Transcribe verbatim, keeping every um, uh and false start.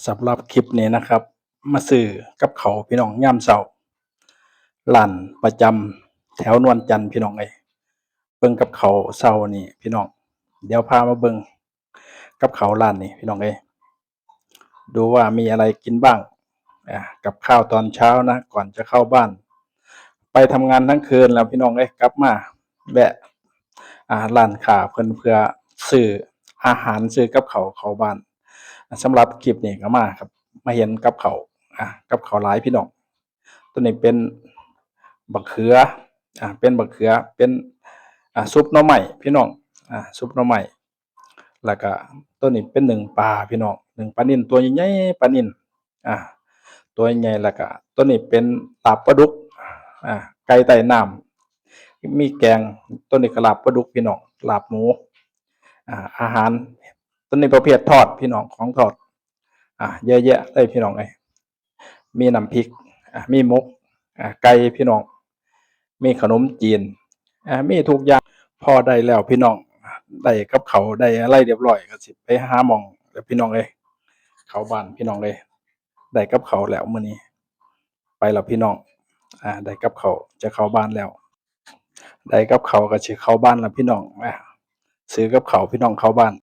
สำหรับคลิปนี้นะครับ มาซื้อกับข้าวพี่น้องยามเช้า ร้านประจำแถวนวลจันทร์พี่น้องเอ้ย เบิ่งกับข้าวเช้านี่พี่น้อง เดี๋ยวพามาเบิ่งกับข้าวร้านนี้พี่น้องเอ้ย ดูว่ามีอะไรกินบ้าง อ่า กับข้าวตอนเช้านะ ก่อนจะเข้าบ้าน ไปทำงานทั้งคืนแล้วพี่น้องเอ้ย กลับมาแวะ อ่า ร้านค้าเพิ่นเพื่อซื้ออาหาร ซื้อกับข้าวเข้าบ้าน สำหรับคลิปนี้ก็มาครับ มาเห็นกับข้าว อ่า กับข้าวหลายพี่น้อง ตัวนี้เป็นบักเขือ อ่า เป็นบักเขือ เป็น อ่า ซุปหน่อไม้พี่น้อง อ่า ซุปหน่อไม้ แล้วก็ตัวนี้เป็นหนึ่งปลาพี่น้อง หนึ่งปลานิลตัวใหญ่ๆ ปลานิล อ่า ตัวใหญ่ แล้วก็ตัวนี้เป็นลาบปลาดุก อ่า ไก่ใต้น้ำ มีแกง ตัวนี้ก็ลาบปลาดุกพี่น้อง ลาบหมู อ่า อาหาร ตัวนี้ประเภททอดพี่น้อง ของทอด อ่า เยอะแยะเลยพี่น้องเอ้ย มีน้ำพริก อ่า มีหมก อ่า ไก่พี่น้อง มีขนมจีน อ่า มีทุกอย่าง พอได้แล้วพี่น้อง ได้กับข้าว ได้อะไรเรียบร้อย ก็สิไปหาหม่องแล้วพี่น้องเอ้ย เข้าบ้านพี่น้องเอ้ย ได้กับข้าวแล้วมื้อนี้ ไปแล้วพี่น้อง อ่า ได้กับข้าว จะเข้าบ้านแล้ว ได้กับข้าวก็สิเข้าบ้านแล้วพี่น้อง อ่า ซื้อกับข้าวพี่น้องเข้าบ้าน